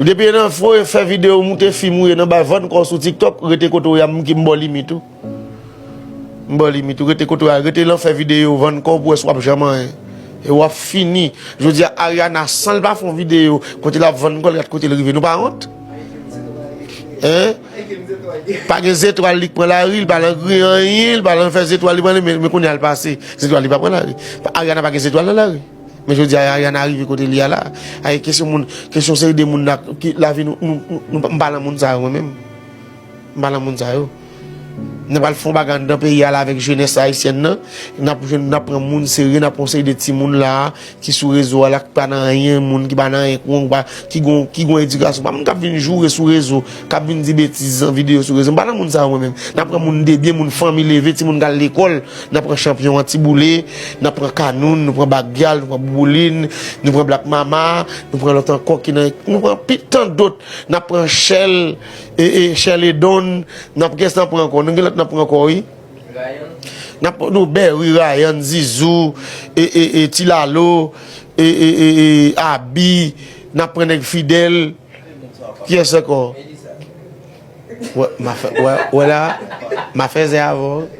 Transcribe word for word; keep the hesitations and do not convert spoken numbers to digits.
Depi nan fo fè videyo, moute fim ou ye nan bay vann kò sou TikTok, rete kote w ye a, m ki m ba w limit ou. M ba w limit ou, rete kote w ye a, rete lan fè videyo, vann kò w pou wè si w ap janm anyen. E w ap fini. Jodi a, Ariana, san l pa fè yon videyo, kote l ap vann kò l, gad kote l rive. Nou pa wont? Hein? Pa gen zetwal li k pran lari, li pa lan griyen anyen, li pa lan fè zetwal li pran, men, men kounye a l pase. Zetwal li pa pran lari. Ariana pa gen zetwal nan lari. Men jodi a, Ariana rive kote li a la. Ay, kesyon moun, kesyon seri de moun la, ki lavi nou, nou, nou, nou, m pa lan moun sa yo, mwen menm. M pa lan moun sa yo. N ap al fè yon bagay anndan peyi a la avèk jenès ayisyèn nan. N ap jwenn, n ap pran moun serye, n ap pran yon seri de timoun la ki sou rezo a la, ki pa nan anyen, moun ki pa nan anyen, ki pa, ki gon, ki gon edikasyon. Pa moun k ap vin joure sou rezo, k ap vin di betiz an videyo sou rezo. M pa nan moun sa yo mwen menm. N ap pran moun de byen, moun fanmi leve, timoun k al lekòl. N ap pran Chanpyon an, Tiboule, n ap pran Kanoun, nou pran Bagyal, nou pran Bouboulin, nou pran Black Mama, nou pran lòt ankò ki nan, nou pran pi tan dòt. N ap pran Chèl, e, e, Chèl Edon, n ap, kiyès n ap pran ankò? Nou gen lòt n ap pran ankò, wi. N ap, nou, Berry, Ryan, Zizou, e, e, e, Ti Lalo, e, e, e, e, Abi, n ap pran nèg Fidèl. Kiyès ankò? Wè, m a fè, wè, wè la, m a fè zè avè w.